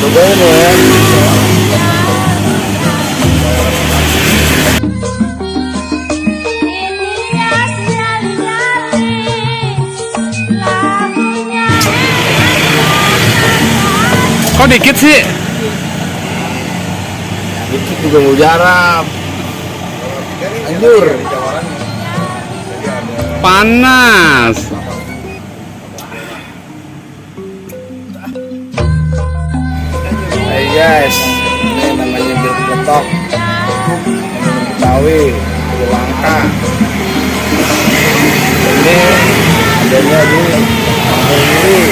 Cobain ya. Kok dikit sih? Dikit juga mau jarap. Anjur. Panas. Hai guys, ini namanya bir peletok. Betawi, udah langka. Ini adanya di Kampung Giri.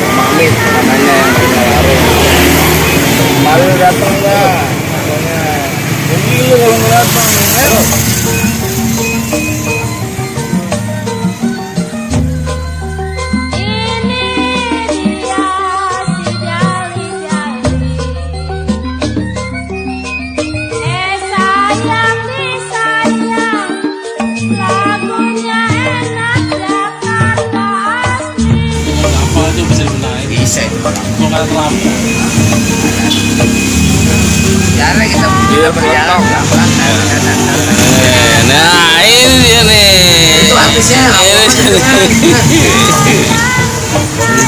Mamit namanya yang punya warung. Mari datang nggak? Pokoknya rugi lu kalau nggak datang. Ayo. Cara kita berjalan Nah, ini dia nih. itu artisnya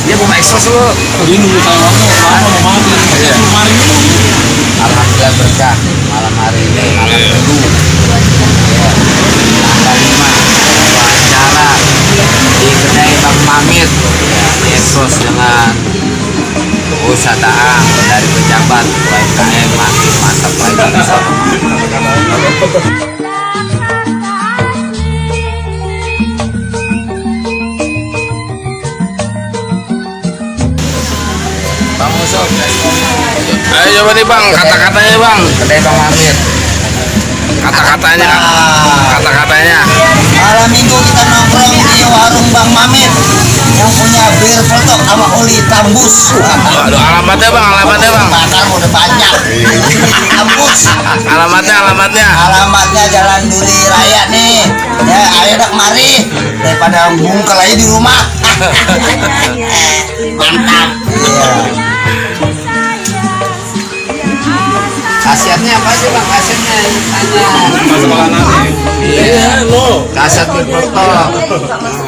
dia mau eksos lu. Dia nunggu saya lama mau mandi. Alhamdulillah berkah malam hari ini malam minggu tanggal 5 acara di kedai Bang Mamit ya, eksos dengan usahaan dari pejabat UMKM makin mantap lagi di sana. Bang Musuh, Ayo coba nih bang, kata-katanya bang. kedai Bang Mamit. Kata-katanya. Kata-katanya. Malam minggu kita nongkrong di warung Bang Mamit yang punya bir peletok sama oli tambus. Aduh, alamatnya bang, alamatnya bang. Bakal udah banyak. Tambus. Alamatnya. Alamatnya Jalan Duri Raya nih. Ya, ayo dak mari daripada bungkel aja di rumah. Mantap. Iya. Khasiatnya apa aja Bang? Khasiatnya tanya. Iya, lo. Khasiat bir peletok.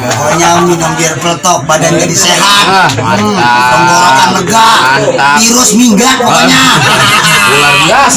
Pokoknya minum bir peletok badan jadi sehat. Mantap. Tenggorokan lega. Mantap. Virus minggat pokoknya. Luar biasa.